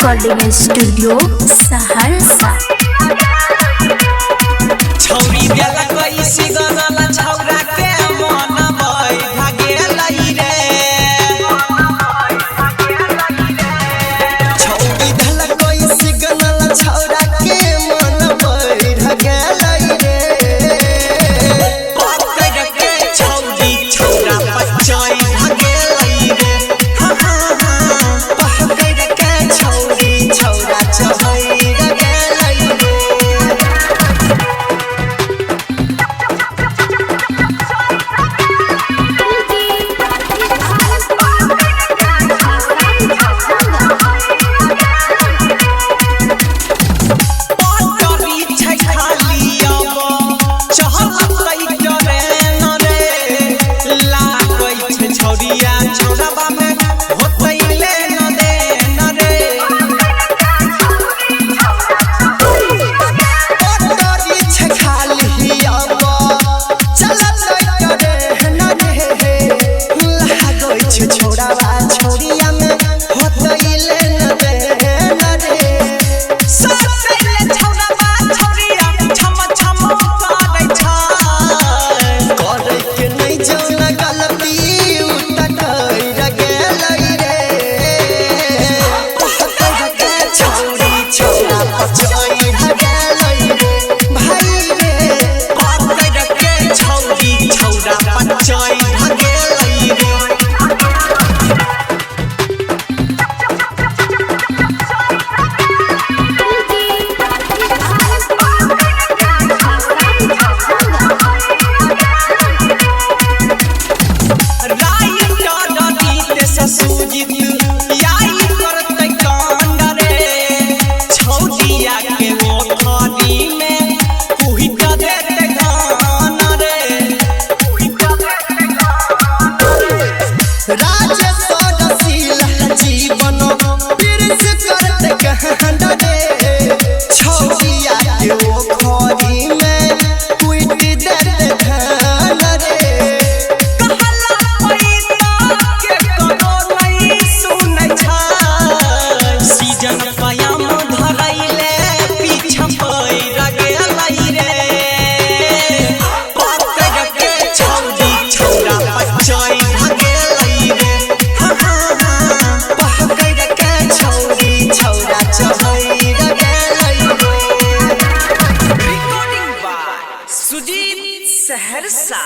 Recording Studio Saharsa. छौरी देला कैसी गनला छौरा के मन भई भागेलै रे। छौरी देला कैसी गनला छौरा के मन भई भागेलै रे। पकड़ के छौरी छौरा पचई भागेलै रे। हाँ हाँ हाँ, पकड़ के छौरी छौरा चहई गेलै रे। पटरी छै खाली अब चहलतै ट्रेन रे। लागै छै छौरिया छौराबा में होतै लेन देन रे। पटरी छै खाली अब चलतै ट्रेन रे। लागै छै छौराबा छौरिया में होतै लेन देन रे। ससैले छौराबा छौरिया छम छम करै छै। करे के नै जौन गलती उ त कर गेलै रे। पकड़ के छौरी छौरा पचै गेलै रे भाइ रे। पकड़ के छौरी छौरा पचै गेलै रे। राइटर नीतेश सुजीत याई करतै कांड रे। छौरिया के ओखरी में कुहित देतै धान रे। राजेश रसीला जीवन प्रिंस करत कहंड रे। छौरिया के ओखरी में कुइट देत धान रे। कहला पैसा के करो नहीं सुनै छै। सीजन पयाम धरैले पीछा पैर गेलै रे। पकड़ के छौरी छौरा पचै गेलै रे। हाँ हाँ हाँ, पकड़ के छौरी छौरा चहई गेलै रे। Recording by Sujit Saharsa.